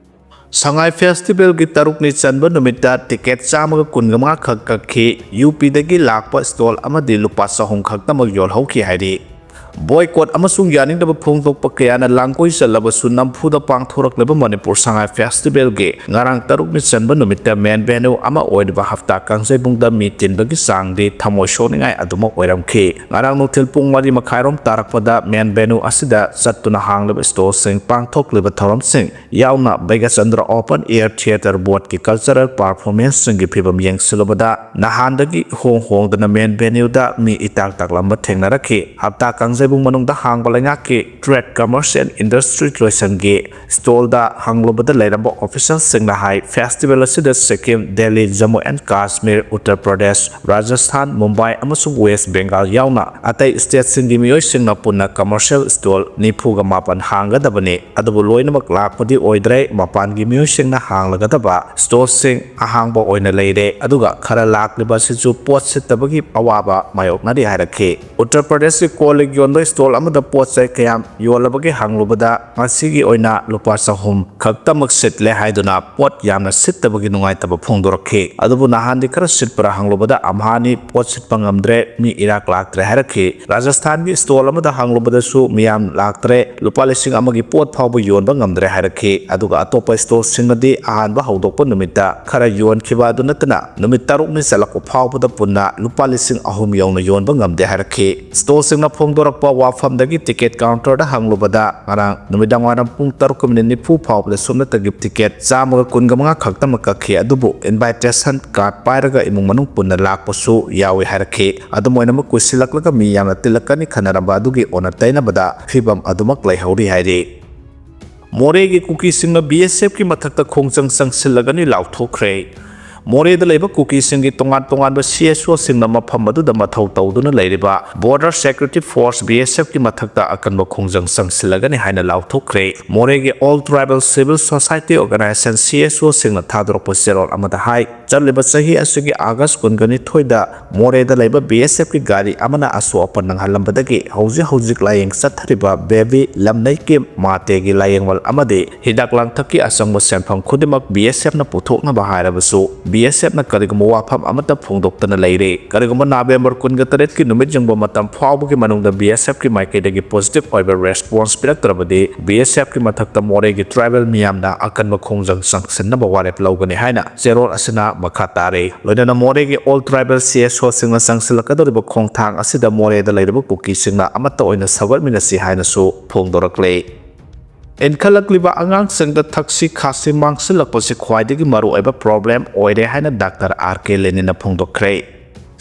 ꯁꯉꯥꯏ festivalꯒꯤ ꯇꯔꯨꯛꯅꯤ ꯆꯟꯕ ꯅꯨꯃꯤꯠꯇ ticket ꯆꯥꯝꯃꯒ ꯀꯨꯟꯃꯉꯥ ꯈꯛ ꯀꯛꯈꯤ꯫ UPꯗꯒꯤ ꯂꯥꯛꯄ stall ꯑꯃꯗꯤ ꯂꯨꯄꯥ ꯆꯍꯨꯝ ꯈꯛꯇꯃꯛ ꯌꯣꯜꯍꯧꯈꯤ ꯍꯥꯏꯔꯤ꯫ Boycott ꯑꯃꯁꯨꯡ ꯌꯥꯅꯤꯡꯗꯕ ꯐꯣꯡꯗꯣꯛꯄ ꯀꯌꯥꯅ ꯂꯥꯡꯒꯣꯏ ꯆꯠꯂꯕꯁꯨ, ꯅꯝꯐꯨꯗ ꯄꯥꯡꯊꯣꯔꯛꯂꯤꯕ ꯃꯅꯤꯄꯨꯔ ꯁꯉꯥꯏ ꯐꯦꯁꯇꯤꯚꯦꯜꯒꯤ ꯉꯔꯥꯡ ꯇꯔꯨꯛꯅꯤ ꯆꯟꯕ ꯅꯨꯃꯤꯠꯇ main venue ꯑꯃ ꯑꯣꯏꯔꯤꯕ ꯍꯞꯇꯥ ꯀꯥꯡꯖꯩꯕꯨꯡꯗ ꯃꯤ ꯇꯤꯟꯕꯒꯤ ꯆꯥꯡꯗꯤ ꯊꯃꯣꯏ ꯁꯣꯛꯅꯤꯡꯉꯥꯏ ꯑꯗꯨꯃꯛ ꯑꯣꯏꯔꯝꯈꯤ꯫ ꯉꯔꯥꯡ ꯅꯨꯡꯊꯤꯜ ꯄꯨꯡ ꯃꯔꯤ ꯃꯈꯥꯏꯔꯣꯝ ꯇꯥꯔꯛꯄꯗ main venue ꯑꯁꯤꯗ ꯆꯠꯇꯨꯅ ꯍꯥꯡꯂꯤꯕ stallꯁꯤꯡ, ꯄꯥꯡꯊꯣꯛꯂꯤꯕ ꯊꯧꯔꯝꯁꯤꯡ ꯌꯥꯎꯅ ꯕꯩꯒꯆꯟꯗ꯭ꯔ Open Air Theatre Boardꯀꯤ cultural performanceꯁꯤꯡꯒꯤ ꯐꯤꯕꯝ ꯌꯦꯡꯁꯤꯜꯂꯨꯕꯗ, ꯅꯍꯥꯟꯗꯒꯤ ꯏꯍꯣꯡ ꯍꯣꯡꯗꯅ main venueꯗ ꯃꯤ ꯏꯇꯥꯛ ꯇꯥꯛꯂꯝꯕ ꯊꯦꯡꯅꯔꯛꯈꯤ꯫ ꯍꯞꯇꯥ ꯀꯥꯡꯖꯩꯕꯨꯡ ꯃꯅꯨꯡꯗ ꯍꯥꯡꯕ ꯂꯩꯉꯥꯛꯀꯤ Trade, Commerce and Industry ꯂꯣꯏꯁꯪꯒꯤ stallꯗ ꯍꯪꯂꯨꯕꯗ, ꯂꯩꯔꯝꯕ officialꯁꯤꯡꯅ ꯍꯥꯏ, festival ꯑꯁꯤꯗ ꯁꯤꯛꯀꯤꯝ, ꯗꯦꯜꯂꯤ, ꯖꯝꯃꯨ ꯑꯦꯟ ꯀꯥꯁꯃꯤꯔ, ꯎꯠꯇꯔ ꯄ꯭ꯔꯗꯦꯁ, ꯔꯥꯖꯁꯊꯥꯟ, ꯃꯨꯝꯕꯥꯏ ꯑꯃꯁꯨꯡ ꯋꯦꯁ ꯕꯦꯡꯒꯥꯜ ꯌꯥꯎꯅ ꯑꯇꯩ stateꯁꯤꯡꯒꯤ ꯃꯤꯑꯣꯏꯁꯤꯡꯅ ꯄꯨꯟꯅ commercial stall ꯅꯤꯐꯨꯒ ꯃꯥꯄꯟ ꯍꯥꯡꯒꯗꯕꯅꯤ꯫ ꯑꯗꯨꯕꯨ ꯂꯣꯏꯅꯃꯛ ꯂꯥꯛꯄꯗꯤ ꯑꯣꯏꯗ꯭ꯔꯦ꯫ ꯃꯄꯥꯟꯒꯤ ꯃꯤꯑꯣꯏꯁꯤꯡꯅ ꯍꯥꯡꯂꯒꯗꯕ stallꯁꯤꯡ ꯑꯍꯥꯡꯕ ꯑꯣꯏꯅ ꯂꯩꯔꯦ꯫ ꯑꯗꯨꯒ ꯈꯔ ꯂꯥꯛꯂꯤꯕ ꯑꯁꯤꯁꯨ ꯄꯣꯠ ꯁꯤꯠꯇꯕꯒꯤ ꯑꯋꯥꯕ ꯃꯥꯌꯣꯛꯅꯔꯤ ꯍꯥꯏꯔꯛꯈꯤ꯫ ꯎꯠꯇꯔ ꯄ꯭ꯔꯗꯦꯁꯀꯤ ꯀꯣꯜ ꯂꯤꯛ ꯌꯣꯟꯕ stall ꯑꯃꯗ ꯄꯣꯠ ꯆꯩ ꯀꯌꯥꯝ ꯌꯣꯜꯂꯕꯒꯦ ꯍꯪꯂꯨꯕꯗ, ꯉꯁꯤꯒꯤ ꯑꯣꯏꯅ ꯂꯨꯄꯥ ꯆꯍꯨꯝ ꯈꯛꯇꯃꯛ ꯁꯤꯠꯂꯦ ꯍꯥꯏꯗꯨꯅ ꯄꯣꯠ ꯌꯥꯝꯅ ꯁꯤꯠꯇꯕꯒꯤ ꯅꯨꯡꯉꯥꯏꯇꯕ ꯐꯣꯡꯗꯣꯔꯛꯈꯤ꯫ ꯑꯗꯨꯕꯨ ꯅꯍꯥꯟꯗꯤ ꯈꯔ ꯁꯤꯠꯄ꯭ꯔꯥ ꯍꯪꯂꯨꯕꯗ, ꯑꯝꯍꯥꯅꯤ ꯄꯣꯠ ꯁꯤꯠꯄ ꯉꯝꯗ꯭ꯔꯦ, ꯃꯤ ꯏꯔꯥꯛ ꯂꯥꯛꯇ꯭ꯔꯦ ꯍꯥꯏꯔꯛꯈꯤ꯫ ꯔꯥꯖꯁꯊꯥꯟꯒꯤ stall ꯑꯃꯗ ꯍꯪꯂꯨꯕꯗꯁꯨ ꯃꯤꯌꯥꯝ ꯂꯥꯛꯇ꯭ꯔꯦ, ꯂꯨꯄꯥ ꯂꯤꯁꯤꯡ ꯑꯃꯒꯤ ꯄꯣꯠ ꯐꯥꯎꯕ ꯌꯣꯟꯕ ꯉꯝꯗ꯭ꯔꯦ ꯍꯥꯏꯔꯛꯈꯤ꯫ ꯑꯗꯨꯒ ꯑꯇꯣꯞꯄ stallꯁꯤꯡꯅꯗꯤ ꯑꯍꯥꯟꯕ ꯍꯧꯗꯣꯛꯄ ꯅꯨꯃꯤꯠꯇ ꯈꯔ ꯌꯣꯟꯈꯤꯕ ꯑꯗꯨ ꯅꯠꯇꯅ, ꯅꯨꯃꯤꯠ ꯇꯔꯨꯛꯅꯤ ꯆꯠꯂꯛꯄ ꯐꯥꯎꯕꯗ ꯄꯨꯟꯅ ꯂꯨꯄꯥ ꯂꯤꯁꯤꯡ ꯑꯍꯨꯝ ꯌꯧꯅ ꯌꯣꯟꯕ ꯉꯝꯗꯦ ꯍꯥꯏꯔꯛꯈꯤ꯫ Stallꯁꯤꯡꯅ ꯐꯣꯡꯗꯣꯔꯛꯄ ꯋꯥꯐꯝꯗꯒꯤ ticket counterꯗ ꯍꯪꯂꯨꯕꯗ, ꯉꯔꯥꯡ ꯅꯨꯃꯤꯗꯥꯡ ꯋꯥꯏꯔꯝ ꯄꯨꯡ ꯇꯔꯨꯛꯀ minute ꯅꯤꯐꯨ ꯐꯥꯎꯕꯗ ꯁꯨꯞꯅꯇꯒꯤ ticket ꯆꯥꯝꯃꯒ ꯀꯨꯟꯒ ꯃꯉꯥ ꯈꯛꯇꯃꯛ ꯀꯛꯈꯤ꯫ ꯑꯗꯨꯕꯨ invitation card ꯄꯥꯏꯔꯒ ꯏꯃꯨꯡ ꯃꯅꯨꯡ ꯄꯨꯟꯅ ꯂꯥꯛꯄꯁꯨ ꯌꯥꯎꯏ ꯍꯥꯏꯔꯛꯈꯤ꯫ ꯑꯗꯨꯝ ꯑꯣꯏꯅꯃꯛ, ꯀꯨꯏꯁꯤꯜꯂꯛꯂꯒ ꯃꯤ ꯌꯥꯝꯅ ꯇꯤꯜꯂꯛꯀꯅꯤ ꯈꯟꯅꯔꯝꯕ ꯑꯗꯨꯒꯤ ꯑꯣꯟꯅ ꯇꯩꯅꯕꯗ ꯐꯤꯕꯝ ꯑꯗꯨꯃꯛ ꯂꯩꯍꯧꯔꯤ ꯍꯥꯏꯔꯤ꯫ ꯃꯣꯔꯦꯒꯤ ꯀꯨꯀꯤꯁꯤꯡꯅ BSFꯀꯤ ꯃꯊꯛꯇ ꯈꯣꯡꯖꯪ ꯆꯪꯁꯤꯜꯂꯒꯅꯤ ꯂꯥꯎꯊꯣꯛꯈ꯭ꯔꯦ꯫ ꯃꯣꯔꯦꯗ ꯂꯩꯕ ꯀꯨꯀꯤꯁꯤꯡꯒꯤ ꯇꯣꯉꯥꯟ ꯇꯣꯉꯥꯟꯕ CSOꯁꯤꯡꯅ ꯃꯐꯝ ꯑꯗꯨꯗ ꯃꯊꯧ ꯇꯧꯗꯨꯅ ꯂꯩꯔꯤꯕ Border Security Force, BSFꯀꯤ ꯃꯊꯛꯇ ꯑꯀꯟꯕ ꯈꯣꯡꯖꯪ ꯆꯪꯁꯤꯜꯂꯒꯅꯤ ꯍꯥꯏꯅ ꯂꯥꯎꯊꯣꯛꯈ꯭ꯔꯦ꯫ ꯃꯣꯔꯦꯒꯤ All Tribal Civil Society Organization, CSOꯁꯤꯡꯅ ꯊꯥꯗꯣꯔꯛꯄ ꯆꯦꯔꯣꯜ ꯑꯃꯗ ꯍꯥꯏ, ꯆꯠꯂꯤꯕ ꯆꯍꯤ ꯑꯁꯤꯒꯤ ꯑꯥꯒꯁ ꯀꯨꯟꯒ ꯅꯤꯊꯣꯏꯗ ꯃꯣꯔꯦꯗ ꯂꯩꯕ BSFꯀꯤ ꯒꯥꯔꯤ ꯑꯃꯅ ꯑꯁꯣꯛ ꯑꯄꯟ ꯅꯪꯍꯜꯂꯝꯕꯗꯒꯤ ꯍꯧꯖꯤꯛ ꯍꯧꯖꯤꯛ ꯂꯥꯌꯦꯡ ꯆꯠꯊꯔꯤꯕ ꯕꯦꯕꯤ ꯂꯝꯅꯩꯀꯤꯝ ꯃꯥꯇꯦꯒꯤ ꯂꯥꯌꯦꯡꯕꯜ ꯑꯃꯗꯤ ꯍꯤꯗꯥꯛ ꯂꯥꯡꯊꯛꯀꯤ ꯑꯆꯪꯕ ꯁꯦꯟꯐꯝ ꯈꯨꯗꯤꯡꯃꯛ BSFꯅ ꯄꯨꯊꯣꯛꯅꯕ ꯍꯥꯏꯔꯕꯁꯨ, ꯕꯤ ꯑꯦꯁ ꯑꯦꯐꯅ ꯀꯔꯤꯒꯨꯝꯕ ꯋꯥꯐꯝ ꯑꯃꯠꯇ ꯐꯣꯡꯗꯣꯛꯇꯅ ꯂꯩꯔꯤ꯫ ꯀꯔꯤꯒꯨꯝꯕ ꯅꯕꯦꯝꯕꯔ ꯀꯨꯟꯒ ꯇꯔꯦꯠꯀꯤ ꯅꯨꯃꯤꯠ ꯌꯧꯕ ꯃꯇꯝ ꯐꯥꯎꯕꯒꯤ ꯃꯅꯨꯡꯗ ꯕꯤ ꯑꯦꯁ ꯑꯦꯐꯀꯤ ꯃꯥꯏꯀꯩꯗꯒꯤ positive ꯑꯣꯏꯕ response ꯄꯤꯔꯛꯇ꯭ꯔꯕꯗꯤ, ꯕꯤ ꯑꯦꯁ ꯑꯦꯐꯀꯤ ꯃꯊꯛꯇ ꯃꯣꯔꯦꯒꯤ tribal ꯃꯤꯌꯥꯝꯅ ꯑꯀꯟꯕ ꯈꯣꯡꯖꯪ ꯆꯪꯁꯤꯟꯅꯕ ꯋꯥꯔꯦꯞ ꯂꯧꯒꯅꯤ ꯍꯥꯏꯅ ꯆꯦꯔꯣꯜ ꯑꯁꯤꯅ ꯃꯈꯥ ꯇꯥꯔꯤ꯫ ꯂꯣꯏꯅꯅ ꯃꯣꯔꯦꯒꯤ all tribal ꯁꯤ ꯑꯦꯁ ꯑꯣꯁꯤꯡꯅ ꯆꯪꯁꯤꯜꯂꯛꯀꯗꯧꯔꯤꯕ ꯈꯣꯡꯊꯥꯡ ꯑꯁꯤꯗ ꯃꯣꯔꯦꯗ ꯂꯩꯔꯤꯕ ꯀꯨꯀꯤꯁꯤꯡꯅ ꯑꯃꯠꯇ ꯑꯣꯏꯅ ꯁꯧꯒꯠꯃꯤꯟꯅꯁꯤ ꯍꯥꯏꯅꯁꯨ ꯐꯣꯡꯗꯣꯔꯛꯂꯤ꯫ ꯏꯟꯈꯠꯂꯛꯂꯤꯕ ꯑꯉꯥꯡꯁꯤꯡꯗ ꯊꯛꯁꯤ ꯈꯥꯁꯤ ꯃꯥꯡꯁꯤꯜꯂꯛꯄꯁꯤ ꯈ꯭ꯋꯥꯏꯗꯒꯤ ꯃꯔꯨꯑꯣꯏꯕ problem ꯑꯣꯏꯔꯦ ꯍꯥꯏꯅ ꯗꯥꯛꯇꯔ ꯑꯥꯔ ꯀꯦ ꯂꯦꯅꯤꯟꯅ ꯐꯣꯡꯗꯣꯛꯈ꯭ꯔꯦ꯫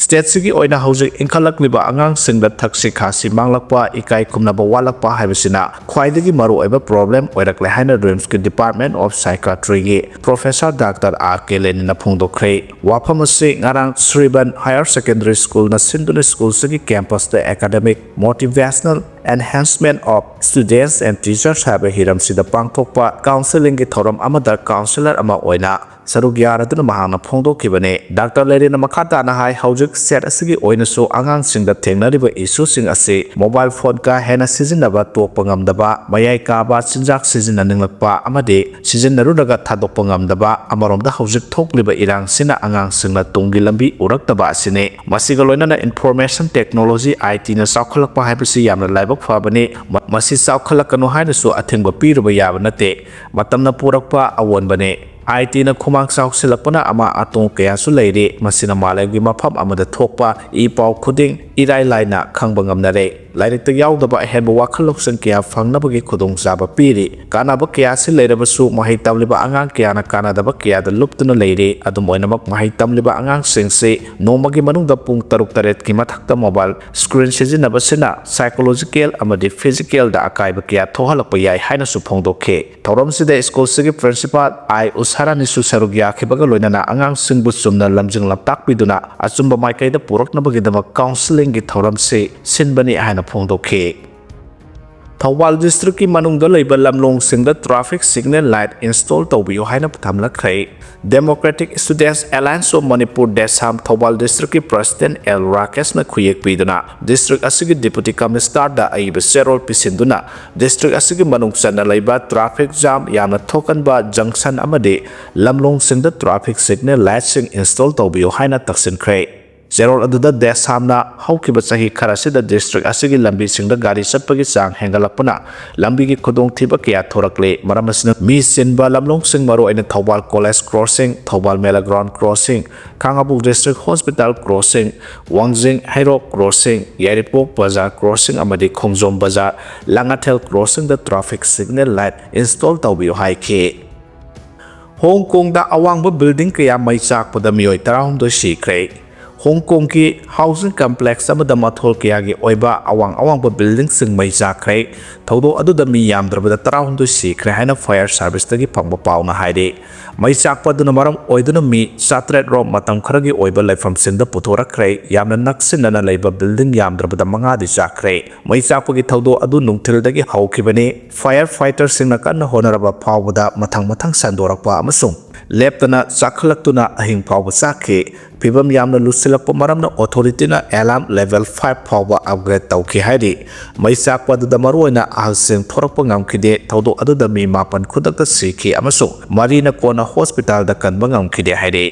Stateꯁꯤꯒꯤ ꯑꯣꯏꯅ ꯍꯧꯖꯤꯛ ꯏꯟꯈꯠꯂꯛꯂꯤꯕ ꯑꯉꯥꯡꯁꯤꯡꯗ ꯊꯛꯁꯤ ꯈꯥꯁꯤ ꯃꯥꯡꯂꯛꯄ, ꯏꯀꯥꯏ ꯈꯨꯝꯅꯕ ꯋꯥꯠꯂꯛꯄ ꯍꯥꯏꯕꯁꯤꯅ ꯈ꯭ꯋꯥꯏꯗꯒꯤ ꯃꯔꯨꯑꯣꯏꯕ problem ꯑꯣꯏꯔꯛꯂꯦ ꯍꯥꯏꯅ RIMSꯀꯤ Department of Psychiatryꯒꯤ Professor ꯗꯥꯛꯇꯔ ꯑꯥꯔ ꯀꯦ ꯂꯦꯅꯤꯟꯅ ꯐꯣꯡꯗꯣꯛꯈ꯭ꯔꯦ꯫ ꯋꯥꯐꯝ ꯑꯁꯤ ꯉꯔꯥꯡ ꯁ꯭ꯔꯤꯕꯟ Higher Secondary Schoolꯅ ꯁꯤꯟꯗꯨꯅ schoolꯁꯤꯒꯤ campusꯇ Academic Motivational Enhancement of Students and Teachers ꯍꯥꯏꯕ ꯍꯤꯔꯝꯁꯤꯗ ꯄꯥꯡꯊꯣꯛꯄ counselling ꯒꯤ ꯊꯧꯔꯝ ꯑꯃꯗ counsellor ꯑꯃ ꯑꯣꯏꯅ ꯁꯔꯨꯛ ꯌꯥꯔꯗꯨꯅ ꯃꯍꯥꯛꯅ ꯐꯣꯡꯗꯣꯛꯈꯤꯕꯅꯤ꯫ ꯗꯥꯛꯇꯔ ꯂꯦꯅꯤꯟꯅ ꯃꯈꯥ ꯇꯥꯅ ꯍꯥꯏ, ꯍꯧꯖꯤꯛ state ꯑꯁꯤꯒꯤ ꯑꯣꯏꯅꯁꯨ ꯑꯉꯥꯡꯁꯤꯡꯗ ꯊꯦꯡꯅꯔꯤꯕ issueꯁꯤꯡ ꯑꯁꯤ mobile phone ꯀꯥ ꯍꯦꯟꯅ ꯁꯤꯖꯤꯟꯅꯕ ꯇꯣꯛꯄ ꯉꯝꯗꯕ, ꯃꯌꯥꯏ ꯀꯥꯕ ꯆꯤꯟꯖꯥꯛ ꯁꯤꯖꯤꯟꯅꯅꯤꯡꯂꯛꯄ ꯑꯃꯗꯤ ꯁꯤꯖꯤꯟꯅꯔꯨꯔꯒ ꯊꯥꯗꯣꯛꯄ ꯉꯝꯗꯕ, ꯑꯃꯔꯣꯝꯗ ꯍꯧꯖꯤꯛ ꯊꯣꯛꯂꯤꯕ ꯏꯔꯥꯡꯁꯤꯅ ꯑꯉꯥꯡꯁꯤꯡꯅ ꯇꯨꯡꯒꯤ ꯂꯝꯕꯤ ꯎꯔꯛꯇꯕ ꯑꯁꯤꯅꯤ꯫ ꯃꯁꯤꯒ ꯂꯣꯏꯅꯅ information technology, ITꯅ ꯆꯥꯎꯈꯠꯂꯛꯄ ꯍꯥꯏꯕꯁꯤ ꯌꯥꯝꯅ ꯂꯥꯏꯕꯛ ꯐꯕꯅꯤ꯫ ꯃ-, ꯃꯁꯤ ꯆꯥꯎꯈꯠꯂꯛꯀꯅꯨ ꯍꯥꯏꯅꯁꯨ ꯑꯊꯤꯡꯕ ꯄꯤꯔꯨꯕ ꯌꯥꯕ ꯅꯠꯇꯦ꯫ ꯃꯇꯝꯅ ꯄꯨꯔꯛꯄ ꯑꯑꯣꯟꯕꯅꯤ꯫ ITꯅ ꯈꯨꯃꯥꯡ ꯆꯥꯎꯁꯤꯜꯂꯛꯄꯅ ꯑꯃꯥꯡ ꯑꯇꯣꯡ ꯀꯌꯥꯁꯨ ꯂꯩꯔꯤ꯫ ꯃꯁꯤꯅ ꯃꯥꯂꯦꯝꯒꯤ ꯃꯐꯝ ꯑꯃꯗ ꯊꯣꯛꯄ ꯏ ꯄꯥꯎ ꯈꯨꯗꯤꯡ ꯏꯔꯥꯏ ꯂꯥꯏꯅ ꯈꯪꯕ ꯉꯝꯅꯔꯦ꯫ ꯂꯥꯏꯔꯤꯛꯇ ꯌꯥꯎꯗꯕ ꯑꯍꯦꯟꯕ ꯋꯥꯈꯜ ꯂꯧꯁꯤꯡ ꯀꯌꯥ ꯐꯪꯅꯕꯒꯤ ꯈꯨꯗꯣꯡꯆꯥꯕ ꯄꯤꯔꯤ꯫ ꯀꯥꯟꯅꯕ ꯀꯌꯥꯁꯤ ꯂꯩꯔꯕꯁꯨ ꯃꯍꯩ ꯇꯝꯂꯤꯕ ꯑꯉꯥꯡ ꯀꯌꯥꯅ ꯀꯥꯟꯅꯗꯕ ꯀꯌꯥꯗ ꯂꯨꯞꯇꯨꯅ ꯂꯩꯔꯤ꯫ ꯑꯗꯨꯝ ꯑꯣꯏꯅꯃꯛ, ꯃꯍꯩ ꯇꯝꯂꯤꯕ ꯑꯉꯥꯡꯁꯤꯡꯁꯤ ꯅꯣꯡꯃꯒꯤ ꯃꯅꯨꯡꯗ ꯄꯨꯡ ꯇꯔꯨꯛ ꯇꯔꯦꯠꯀꯤ ꯃꯊꯛꯇ mobile screen ꯁꯤꯖꯤꯟꯅꯕꯁꯤꯅ psychological ꯑꯃꯗꯤ physicalꯗ ꯑꯀꯥꯏꯕ ꯀꯌꯥ ꯊꯣꯛꯍꯜꯂꯛꯄ ꯌꯥꯏ ꯍꯥꯏꯅꯁꯨ ꯐꯣꯡꯗꯣꯛꯈꯤ꯫ ꯊꯧꯔꯝꯁꯤꯗ schoolꯁꯤꯒꯤ principal ꯑꯥꯏ ꯎꯁꯥꯔꯥꯅꯤꯁꯨ ꯁꯔꯨꯛ ꯌꯥꯈꯤꯕꯒ ꯂꯣꯏꯅꯅ ꯑꯉꯥꯡꯁꯤꯡꯕꯨ ꯆꯨꯝꯅ ꯂꯝꯖꯤꯡ ꯂꯝꯇꯥꯛꯄꯤꯗꯨꯅ ꯑꯆꯨꯝꯕ ꯃꯥꯏꯀꯩꯗ ꯄꯨꯔꯛꯅꯕꯒꯤꯗꯃꯛ counselling ꯒꯤ ꯊꯧꯔꯝꯁꯤ ꯁꯤꯟꯕꯅꯤ ꯍꯥꯏꯅ ꯐꯣꯡꯗꯣꯛꯈꯤ꯫ ꯊꯧꯕꯥꯜ ꯗꯤꯁꯇ꯭ꯔꯤꯛꯀꯤ ꯃꯅꯨꯡꯗ ꯂꯩꯕ ꯂꯝꯂꯣꯡꯁꯤꯡꯗ traffic signal light install ꯇꯧꯕꯤꯌꯨ ꯍꯥꯏꯅ ꯊꯝꯂꯛꯈ꯭ꯔꯦ꯫ Democratic Students Alliance of Manipur, ꯗꯦꯁꯥꯝ, Thoubal ꯗꯤꯁꯇ꯭ꯔꯤꯛꯀꯤ ꯄ꯭ꯔꯁꯤꯗꯦꯟ ꯑꯦꯜ ꯔꯥꯀꯦꯁꯅ ꯈꯨꯌꯦꯛ ꯄꯤꯗꯨꯅ ꯗꯤꯁꯇ꯭ꯔꯤꯛ ꯑꯁꯤꯒꯤ ꯗꯤꯄꯨꯇꯤ ꯀꯃꯤꯁꯅꯔꯗ ꯑꯏꯕ ꯆꯦꯔꯣꯜ ꯄꯤꯁꯤꯟꯗꯨꯅ ꯗꯤꯁꯇ꯭ꯔꯤꯛ ꯑꯁꯤꯒꯤ ꯃꯅꯨꯡ ꯆꯟꯅ ꯂꯩꯕ traffic jam ꯌꯥꯝꯅ ꯊꯣꯛꯀꯟꯕ junction ꯑꯃꯗꯤ ꯂꯝꯂꯣꯡꯁꯤꯡꯗ traffic signal lightꯁꯤꯡ install ꯇꯧꯕꯤꯌꯨ ꯍꯥꯏꯅ ꯇꯛꯁꯤꯟꯈ꯭ꯔꯦ꯫ ꯆꯦꯔꯣꯜ ꯑꯗꯨꯗ ꯗꯦꯁꯥꯝꯅ ꯍꯧꯈꯤꯕ ꯆꯍꯤ ꯈꯔꯁꯤꯗ ꯗꯤꯁꯇ꯭ꯔꯤꯛ ꯑꯁꯤꯒꯤ ꯂꯝꯕꯤꯁꯤꯡꯗ ꯒꯥꯔꯤ ꯆꯠꯄꯒꯤ ꯆꯥꯡ ꯍꯦꯟꯒꯠꯂꯛꯄꯅ ꯂꯝꯕꯤꯒꯤ ꯈꯨꯗꯣꯡꯊꯤꯕ ꯀꯌꯥ ꯊꯣꯔꯛꯂꯦ꯫ ꯃꯔꯝ ꯑꯁꯤꯅ ꯃꯤ ꯆꯤꯟꯕ ꯂꯝꯂꯣꯡꯁꯤꯡ, ꯃꯔꯨꯑꯣꯏꯅ Thoubal college crossing, Thoubal mela ground crossing, Khangabok district hospital crossing, Wangjing Heirok crossing, ꯌꯥꯏꯔꯤꯄꯣꯛ ꯕꯖꯥꯔ ꯀ꯭ꯔꯣꯁꯤꯡ ꯑꯃꯗꯤ ꯈꯣꯡꯖꯣꯝ ꯕꯖꯥꯔ Langathel ꯀ꯭ꯔꯣꯁꯤꯡꯗ traffic signal light install ꯇꯧꯕꯤꯌꯨ ꯍꯥꯏꯈꯤ꯫ ꯍꯣꯡ ꯀꯣꯡꯗ ꯑꯋꯥꯡꯕ building ꯀꯌꯥ ꯃꯩ ꯆꯥꯛꯄꯗ ꯃꯤꯑꯣꯏ ꯇꯔꯥꯍꯨꯝꯗꯣꯏ ꯁꯤꯈ꯭ꯔꯦ꯫ ꯍꯣꯡ ꯀꯣꯡꯒꯤ housing complex ꯑꯃꯗ ꯃꯊꯣꯜ ꯀꯌꯥꯒꯤ ꯑꯣꯏꯕ ꯑꯋꯥꯡ ꯑꯋꯥꯡꯕ buildingꯁꯤꯡ ꯃꯩ ꯆꯥꯛꯈ꯭ꯔꯦ꯫ ꯊꯧꯗꯣꯛ ꯑꯗꯨꯗ ꯃꯤ ꯌꯥꯝꯗ꯭ꯔꯕꯗ ꯇꯔꯥꯍꯨꯝꯗꯣꯏ ꯁꯤꯈ꯭ꯔꯦ ꯍꯥꯏꯅ fire serviceꯇꯒꯤ ꯐꯪꯕ ꯄꯥꯎꯅ ꯍꯥꯏꯔꯤ꯫ ꯃꯩ ꯆꯥꯛꯄ ꯑꯗꯨꯅ ꯃꯔꯝ ꯑꯣꯏꯗꯨꯅ ꯃꯤ ꯆꯥꯇ꯭ꯔꯦꯠ ꯔꯣꯝ ꯃꯇꯝ ꯈꯔꯒꯤ ꯑꯣꯏꯕ ꯂꯩꯐꯝꯁꯤꯡꯗ ꯄꯨꯊꯣꯔꯛꯈ꯭ꯔꯦ꯫ ꯌꯥꯝꯅ ꯅꯛꯁꯤꯟꯅꯅ ꯂꯩꯕ building ꯌꯥꯝꯗ꯭ꯔꯕꯗ ꯃꯉꯥꯗꯤ ꯆꯥꯛꯈ꯭ꯔꯦ꯫ ꯃꯩ ꯆꯥꯛꯄꯒꯤ ꯊꯧꯗꯣꯛ ꯑꯗꯨ ꯅꯨꯡꯊꯤꯜꯗꯒꯤ ꯍꯧꯈꯤꯕꯅꯤ꯫ Fire fighterꯁꯤꯡꯅ ꯀꯟꯅ ꯍꯣꯠꯅꯔꯕ ꯐꯥꯎꯕꯗ ꯃꯊꯪ ꯃꯊꯪ ꯁꯟꯗꯣꯔꯛꯄ ꯑꯃꯁꯨꯡ ꯂꯦꯞꯇꯅ ꯆꯥꯛꯈꯠꯂꯛꯇꯨꯅ ꯑꯍꯤꯡ ꯐꯥꯎꯕ ꯆꯥꯛꯈꯤ꯫ ꯐꯤꯚꯝ ꯌꯥꯝꯅ ꯂꯨꯁꯤꯜꯂꯛꯄ ꯃꯔꯝꯅ authorityꯅ alarm level five ꯐꯥꯎꯕ upgrade ꯇꯧꯈꯤ ꯍꯥꯏꯔꯤ꯫ ꯃꯩ ꯆꯥꯛꯄ ꯑꯗꯨꯗ ꯃꯔꯨꯑꯣꯏꯅ ꯑꯍꯜꯁꯤꯡ ꯊꯣꯔꯛꯄ ꯉꯝꯈꯤꯗꯦ꯫ ꯊꯧꯗꯣꯛ ꯑꯗꯨꯗ ꯃꯤ ꯃꯥꯄꯟ ꯈꯨꯗꯛꯇ ꯁꯤꯈꯤ ꯑꯃꯁꯨꯡ ꯃꯔꯤꯅ ꯀꯣꯟꯅ hospitalꯗ ꯀꯟꯕ ꯉꯝꯈꯤꯗꯦ ꯍꯥꯏꯔꯤ꯫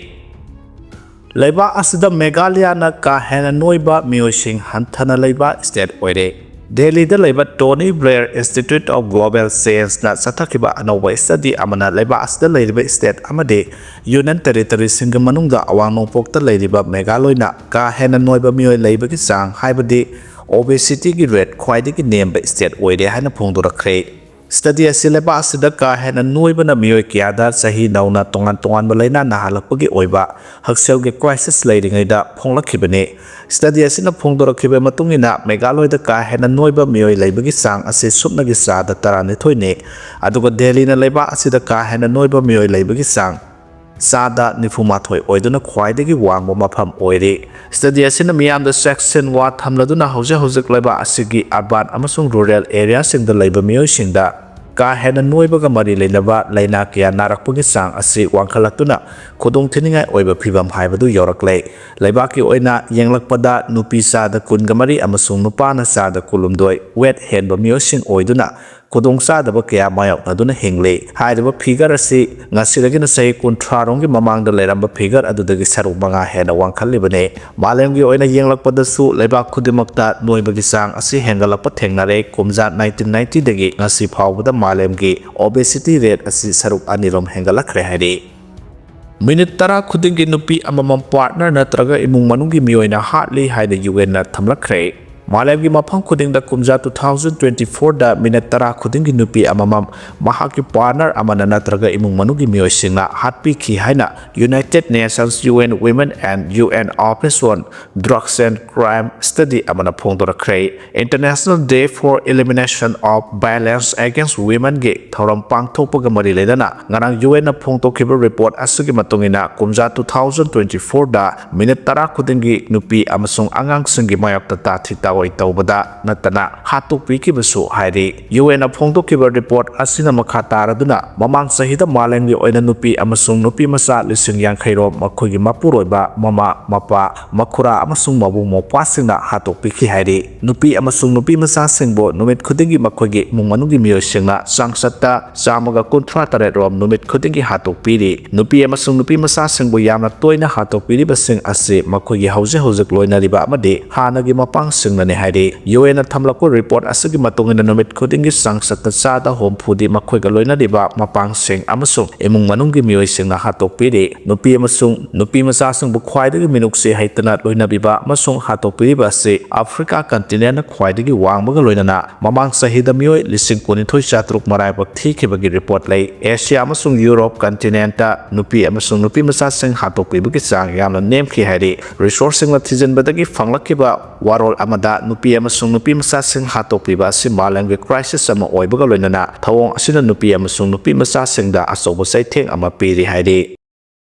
ꯂꯩꯕꯥꯛ ꯑꯁꯤꯗ ꯃꯦꯘꯥꯂꯌꯅ ꯀꯥ ꯍꯦꯟꯅ ꯅꯣꯏꯕ ꯃꯤꯑꯣꯏꯁꯤꯡ ꯍꯟꯊꯅ ꯂꯩꯕ state ꯑꯣꯏꯔꯦ꯫ ꯗꯦꯜꯂꯤꯗ ꯂꯩꯕ Tony Blair Institute of Global Changeꯅ ꯆꯠꯊꯈꯤꯕ ꯑꯅꯧꯕ study ꯑꯃꯅ ꯂꯩꯕꯥꯛ ꯑꯁꯤꯗ ꯂꯩꯔꯤꯕ state ꯑꯃꯗꯤ Union Territoryꯁꯤꯡꯒꯤ ꯃꯅꯨꯡꯗ ꯑꯋꯥꯡ ꯅꯣꯡꯄꯣꯛꯇ ꯂꯩꯔꯤꯕ ꯃꯦꯘꯥꯂꯣꯏꯅ ꯀꯥ ꯍꯦꯟꯅ ꯅꯣꯏꯕ ꯃꯤꯑꯣꯏ ꯂꯩꯕꯒꯤ ꯆꯥꯡ, ꯍꯥꯏꯕꯗꯤ obesityꯒꯤ rate ꯈ꯭ꯋꯥꯏꯗꯒꯤ ꯅꯦꯝꯕ state ꯑꯣꯏꯔꯦ ꯍꯥꯏꯅ ꯐꯣꯡꯗꯣꯔꯛꯈ꯭ꯔꯦ꯫ Study ꯑꯁꯤ ꯂꯩꯕꯥꯛ ꯑꯁꯤꯗ ꯀꯥ ꯍꯦꯟꯅ ꯅꯣꯏꯕꯅ ꯃꯤꯑꯣꯏ ꯀꯌꯥꯗ ꯆꯍꯤ ꯅꯧꯅ ꯇꯣꯉꯥꯟ ꯇꯣꯉꯥꯟꯕ ꯂꯥꯏꯅꯥ ꯅꯥꯍꯜꯂꯛꯄꯒꯤ ꯑꯣꯏꯕ ꯍꯛꯁꯦꯜꯒꯤ crisis ꯂꯩꯔꯤꯉꯩꯗ ꯐꯣꯡꯂꯛꯈꯤꯕꯅꯤ꯫ Study ꯑꯁꯤꯅ ꯐꯣꯡꯗꯣꯔꯛꯈꯤꯕ ꯃꯇꯨꯡ ꯏꯟꯅ, ꯃꯦꯘꯥꯂꯣꯏꯗ ꯀꯥ ꯍꯦꯟꯅ ꯅꯣꯏꯕ ꯃꯤꯑꯣꯏ ꯂꯩꯕꯒꯤ ꯆꯥꯡ ꯑꯁꯤ ꯁꯨꯞꯅꯒꯤ ꯆꯥꯗ ꯇꯔꯥꯅꯤꯊꯣꯏꯅꯤ, ꯑꯗꯨꯒ ꯗꯦꯜꯂꯤꯅ ꯂꯩꯕꯥꯛ ꯑꯁꯤꯗ ꯀꯥ ꯍꯦꯟꯅ ꯅꯣꯏꯕ ꯃꯤꯑꯣꯏ ꯂꯩꯕꯒꯤ ꯆꯥꯡ ꯆꯥꯗ ꯅꯤꯐꯨ ꯃꯥꯊꯣꯏ ꯑꯣꯏꯗꯨꯅ ꯈ꯭ꯋꯥꯏꯗꯒꯤ ꯋꯥꯡꯕ ꯃꯐꯝ ꯑꯣꯏꯔꯤ꯫ Study ꯑꯁꯤꯅ ꯃꯤꯌꯥꯝꯗ ꯆꯦꯛꯁꯤꯟꯋꯥ ꯊꯝꯂꯗꯨꯅ ꯍꯧꯖꯤꯛ ꯍꯧꯖꯤꯛ ꯂꯩꯕꯥꯛ ꯑꯁꯤꯒꯤ urban ꯑꯃꯁꯨꯡ rural areaꯁꯤꯡꯗ ꯂꯩꯕ ꯃꯤꯑꯣꯏꯁꯤꯡꯗ ꯀꯥ ꯍꯦꯟꯅ ꯅꯣꯏꯕꯒ ꯃꯔꯤ ꯂꯩꯅꯕ ꯂꯥꯏꯅꯥ ꯀꯌꯥ ꯅꯥꯔꯛꯄꯒꯤ ꯆꯥꯡ ꯑꯁꯤ ꯋꯥꯡꯈꯠꯂꯛꯇꯨꯅ ꯈꯨꯗꯣꯡꯊꯤꯅꯤꯡꯉꯥꯏ ꯑꯣꯏꯕ ꯐꯤꯚꯝ ꯍꯥꯏꯕꯗꯨ ꯌꯧꯔꯛꯂꯦ꯫ ꯂꯩꯕꯥꯛꯀꯤ ꯑꯣꯏꯅ ꯌꯦꯡꯂꯛꯄꯗ ꯅꯨꯄꯤ ꯆꯥꯗ ꯀꯨꯟꯒ ꯃꯔꯤ ꯑꯃꯁꯨꯡ ꯅꯨꯄꯥꯅ ꯆꯥꯗ ꯀꯨꯟꯍꯨꯝꯗꯣꯏ weight ꯍꯦꯟꯕ ꯃꯤꯑꯣꯏꯁꯤꯡ ꯑꯣꯏꯗꯨꯅ ꯈꯨꯗꯣꯡꯆꯥꯗꯕ ꯀꯌꯥ ꯃꯥꯌꯣꯛꯅꯗꯨꯅ ꯍꯤꯡꯂꯤ꯫ ꯍꯥꯏꯔꯤꯕ figure ꯑꯁꯤ ꯉꯁꯤꯗꯒꯤꯅ ꯆꯍꯤ ꯀꯨꯟꯊ꯭ꯔꯥ ꯔꯣꯝꯒꯤ ꯃꯃꯥꯡꯗ ꯂꯩꯔꯝꯕ figure ꯑꯗꯨꯗꯒꯤ ꯁꯔꯨꯛ ꯃꯉꯥ ꯍꯦꯟꯅ ꯋꯥꯡꯈꯠꯂꯤꯕꯅꯤ꯫ ꯃꯥꯂꯦꯝꯒꯤ ꯑꯣꯏꯅ ꯌꯦꯡꯂꯛꯄꯗꯁꯨ ꯂꯩꯕꯥꯛ ꯈꯨꯗꯤꯡꯃꯛꯇ ꯅꯣꯏꯕꯒꯤ ꯆꯥꯡ ꯑꯁꯤ ꯍꯦꯟꯒꯠꯂꯛꯄ ꯊꯦꯡꯅꯔꯦ꯫ ꯀꯨꯝꯖꯥ ꯅꯥꯏꯟꯇꯤꯟ ꯅꯥꯏꯟꯇꯤꯗꯒꯤ ꯉꯁꯤ ꯐꯥꯎꯕꯗ ꯃꯥꯂꯦꯝꯒꯤ obesity rate ꯑꯁꯤ ꯁꯔꯨꯛ ꯑꯅꯤꯔꯣꯝ ꯍꯦꯟꯒꯠꯂꯛꯈ꯭ꯔꯦ ꯍꯥꯏꯔꯤ꯫ ꯃꯤꯅꯤꯠ ꯇꯔꯥ ꯈꯨꯗꯤꯡꯒꯤ ꯅꯨꯄꯤ ꯑꯃꯃꯝ partner ꯅꯠꯇ꯭ꯔꯒ ꯏꯃꯨꯡ ꯃꯅꯨꯡꯒꯤ ꯃꯤꯑꯣꯏꯅ ꯍꯥꯠꯂꯤ ꯍꯥꯏꯅ ꯌꯨ ꯑꯦꯟꯅ ꯊꯝꯂꯛꯈ꯭ꯔꯦ꯫ ꯃꯥꯂꯦꯝꯒꯤ ꯃꯐꯝ ꯈꯨꯗꯤꯡꯗ ꯀꯨꯝꯖꯥ two thousand twenty fourꯗ ꯃꯤꯅꯤꯠ ꯇꯔꯥ ꯈꯨꯗꯤꯡꯒꯤ ꯅꯨꯄꯤ ꯑꯃꯃꯝ ꯃꯍꯥꯛꯀꯤ partner ꯑꯃꯅ ꯅꯠꯇ꯭ꯔꯒ ꯏꯃꯨꯡ ꯃꯅꯨꯡꯒꯤ ꯃꯤꯑꯣꯏꯁꯤꯡꯅ ꯍꯥꯠꯄꯤꯈꯤ ꯍꯥꯏꯅ United Nations U N Women and U N Office on Drugs and Crime study ꯑꯃꯅ ꯐꯣꯡꯗꯣꯔꯛꯈ꯭ꯔꯦ꯫ International Day for Elimination of Violence Against Womenꯒꯤ ꯊꯧꯔꯝ ꯄꯥꯡꯊꯣꯛꯄꯒ ꯃꯔꯤ ꯂꯩꯅꯅ ꯉꯔꯥꯡ ꯌꯨ ꯑꯦꯟꯅ ꯐꯣꯡꯗꯣꯛꯈꯤꯕ report ꯑꯁꯤꯒꯤ ꯃꯇꯨꯡ ꯏꯟꯅ, ꯀꯨꯝꯖꯥ two thousand twenty fourꯗ ꯃꯤꯅꯤꯠ ꯇꯔꯥ ꯈꯨꯗꯤꯡꯒꯤ ꯅꯨꯄꯤ ꯑꯃꯁꯨꯡ ꯑꯉꯥꯡꯁꯤꯡꯒꯤ ꯃꯥꯌꯣꯛꯇ ꯇꯥꯊꯤ ꯇꯥꯑꯣꯏ ꯇꯧꯕꯗ ꯅꯠꯇꯅ ꯍꯥꯠꯇꯣꯛꯄꯤꯈꯤꯕꯁꯨ ꯍꯥꯏꯔꯤ꯫ ꯌꯨ ꯑꯦꯟꯅ ꯐꯣꯡꯗꯣꯛꯈꯤꯕ report ꯑꯁꯤꯅ ꯃꯈꯥ ꯇꯥꯔꯗꯨꯅ, ꯃꯃꯥꯡ ꯆꯍꯤꯗ ꯃꯥꯂꯦꯝꯒꯤ ꯑꯣꯏꯅ ꯅꯨꯄꯤ ꯑꯃꯁꯨꯡ ꯅꯨꯄꯤ ꯃꯆꯥ ꯂꯤꯁꯤꯡ ꯌꯥꯡꯈꯩ ꯔꯣꯝ ꯃꯈꯣꯏꯒꯤ ꯃꯄꯨꯔꯣꯏꯕ, ꯃꯃꯥ, ꯃꯄꯥ, ꯃꯈꯨꯔꯥ ꯑꯃꯁꯨꯡ ꯃꯕꯨꯡ ꯃꯧꯄ꯭ꯋꯥꯁꯤꯡꯅ ꯍꯥꯠꯇꯣꯛꯄꯤꯈꯤ ꯍꯥꯏꯔꯤ꯫ ꯅꯨꯄꯤ ꯑꯃꯁꯨꯡ ꯅꯨꯄꯤ ꯃꯆꯥꯁꯤꯡꯕꯨ ꯅꯨꯃꯤꯠ ꯈꯨꯗꯤꯡꯒꯤ ꯃꯈꯣꯏꯒꯤ ꯏꯃꯨꯡ ꯃꯅꯨꯡꯒꯤ ꯃꯤꯑꯣꯏꯁꯤꯡꯅ ꯆꯥꯡꯆꯠꯇ ꯆꯥꯝꯃꯒ ꯀꯨꯟꯊ꯭ꯔꯥ ꯇꯔꯦꯠ ꯔꯣꯝ ꯅꯨꯃꯤꯠ ꯈꯨꯗꯤꯡꯒꯤ ꯍꯥꯠꯇꯣꯛꯄꯤꯔꯤ꯫ ꯅꯨꯄꯤ ꯑꯃꯁꯨꯡ ꯅꯨꯄꯤ ꯃꯆꯥꯁꯤꯡꯕꯨ ꯌꯥꯝꯅ ꯇꯣꯏꯅ ꯍꯥꯠꯇꯣꯛꯄꯤꯔꯤꯕꯁꯤꯡ ꯑꯁꯤ ꯃꯈꯣꯏꯒꯤ ꯍꯧꯖꯤꯛ ꯍꯧꯖꯤꯛ ꯂꯣꯏꯅꯔꯤꯕ ꯑꯃꯗꯤ ꯍꯥꯟꯅꯒꯤ ꯃꯄꯥꯡꯁꯤꯡꯅꯅꯤ ꯍꯥꯏꯔꯤ꯫ ꯌꯨ ꯑꯦꯟꯅ ꯊꯝꯂꯛꯄ report ꯑꯁꯤꯒꯤ ꯃꯇꯨꯡ ꯏꯟꯅ, ꯅꯨꯃꯤꯠ ꯈꯨꯗꯤꯡꯒꯤ ꯆꯥꯡꯆꯠꯇ ꯆꯥꯗ ꯍꯨꯝꯐꯨꯗꯤ ꯃꯈꯣꯏꯒ ꯂꯣꯏꯅꯔꯤꯕ ꯃꯄꯥꯡꯁꯤꯡ ꯑꯃꯁꯨꯡ ꯏꯃꯨꯡ ꯃꯅꯨꯡꯒꯤ ꯃꯤꯑꯣꯏꯁꯤꯡꯅ ꯍꯥꯠꯇꯣꯛꯄꯤꯔꯤ꯫ ꯅꯨꯄꯤ ꯑꯃꯁꯨꯡ ꯅꯨꯄꯤ ꯃꯆꯥꯁꯤꯡꯕꯨ ꯈ꯭ꯋꯥꯏꯗꯒꯤ ꯃꯤꯅꯨꯡꯁꯤ ꯍꯩꯇꯅ ꯂꯣꯏꯅꯕꯤꯕ ꯑꯃꯁꯨꯡ ꯍꯥꯠꯇꯣꯛꯄꯤꯔꯤꯕ ꯑꯁꯤ Africa continentꯅ ꯈ꯭ꯋꯥꯏꯗꯒꯤ ꯋꯥꯡꯕꯒ ꯂꯣꯏꯅꯅ ꯃꯃꯥꯡ ꯆꯍꯤꯗ ꯃꯤꯑꯣꯏ ꯂꯤꯁꯤꯡ ꯀꯨꯟꯅꯤꯊꯣꯏ ꯆꯥꯇ꯭ꯔꯨꯛ ꯃꯔꯥꯏꯕꯛ ꯊꯤꯈꯤꯕꯒꯤ report ꯂꯩ꯫ Asia ꯑꯃꯁꯨꯡ Europe continentꯇ ꯅꯨꯄꯤ ꯑꯃꯁꯨꯡ ꯅꯨꯄꯤ ꯃꯆꯥꯁꯤꯡ ꯍꯥꯠꯇꯣꯛꯄꯤꯕꯒꯤ ꯆꯥꯡ ꯌꯥꯝꯅ ꯅꯦꯝꯈꯤ ꯍꯥꯏꯔꯤ꯫ Resourceꯁꯤꯡꯅ ꯊꯤꯖꯤꯟꯕꯗꯒꯤ ꯐꯪꯂꯛꯈꯤꯕ ꯋꯥꯔꯣꯜ ꯑꯃꯗ, ꯅꯨꯄꯤ ꯑꯃꯁꯨꯡ ꯅꯨꯄꯤ ꯃꯆꯥꯁꯤꯡ ꯍꯥꯠꯇꯣꯛꯄꯤꯕ ꯑꯁꯤ ꯃꯥꯂꯦꯝꯒꯤ crisis ꯑꯃ ꯑꯣꯏꯕꯒ ꯂꯣꯏꯅꯅ ꯊꯧꯑꯣꯡ ꯑꯁꯤꯅ ꯅꯨꯄꯤ ꯑꯃꯁꯨꯡ ꯅꯨꯄꯤ ꯃꯆꯥꯁꯤꯡꯗ ꯑꯆꯧꯕ ꯆꯩꯊꯦꯡ ꯑꯃ ꯄꯤꯔꯤ ꯍꯥꯏꯔꯤ꯫